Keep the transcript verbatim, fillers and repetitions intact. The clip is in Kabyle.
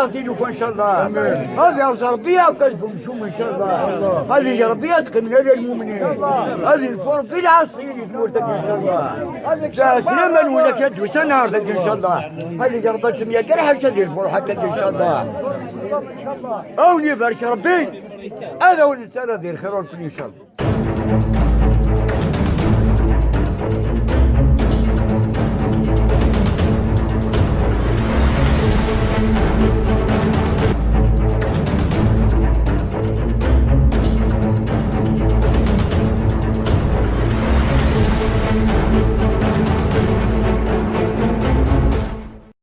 Ad ilufa, ncallah. Ad yerẓ Rebbi aɛekkaz n umcum, ncallah. Ad yejj Rebbi ad qqimen ala lmumnin. Ad yelfu Rebbi lɛaṣiyin di tmurt-agi, ncallah. Sslam-nwen akka d-usan ar dagi, ncallah. Ad yejj Rebbi ad temyager ḥaca di lfuruḥ akka, ncallah. Ad wen-ibarek Rebbi. Ad awen-nettarra di lxir ur kun, ncallah.